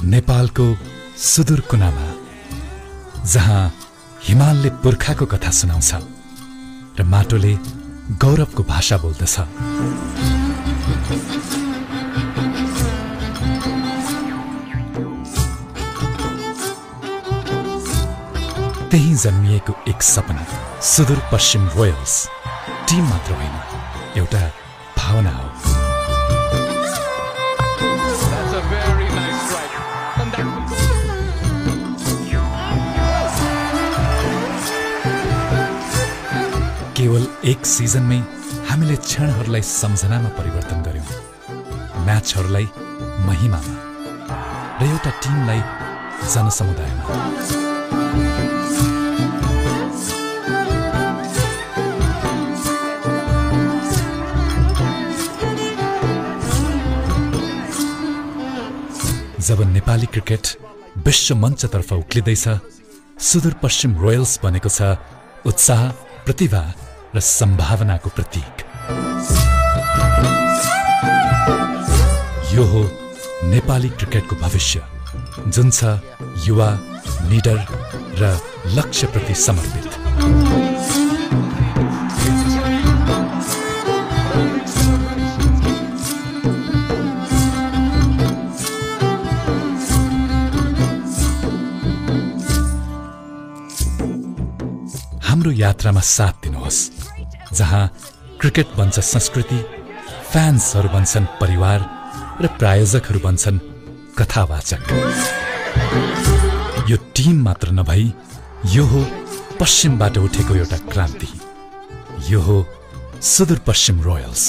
नेपालको सुदूर कुनामा जहाँ हिमालले पुर्खाको कथा सुनाउँछ र माटोले गौरवको भाषा बोल्दछ। त्यही जन्मिएको एक सपना सुदूर पश्चिम रोयल्स टिम मात्र होइन, एउटा भावना हो। केवल एक सिजनमै हामीले क्षणहरूलाई सम्झनामा परिवर्तन गर्यौं, म्याचहरूलाई महिमामा र एउटा टिमलाई जनसमुदायमा। जब नेपाली क्रिकेट विश्व मञ्चतर्फ उक्लिँदैछ, सुदूर पश्चिम रोयल्स बनेको छ उत्साह, प्रतिभा र सम्भावनाको प्रतीक। यो हो नेपाली क्रिकेटको भविष्य, जुन छ युवा, निडर र लक्ष्यप्रति समर्पित। हाम्रो यात्रामा साथ दिनुहोस्, जहाँ क्रिकेट बन्छ संस्कृति, फ्यान्सहरू बन्छन् परिवार र प्रायोजकहरू बन्छन् कथावाचक। यो टिम मात्र नभई यो हो पश्चिमबाट उठेको एउटा क्रान्ति। यो हो सुदूर पश्चिम रोयल्स।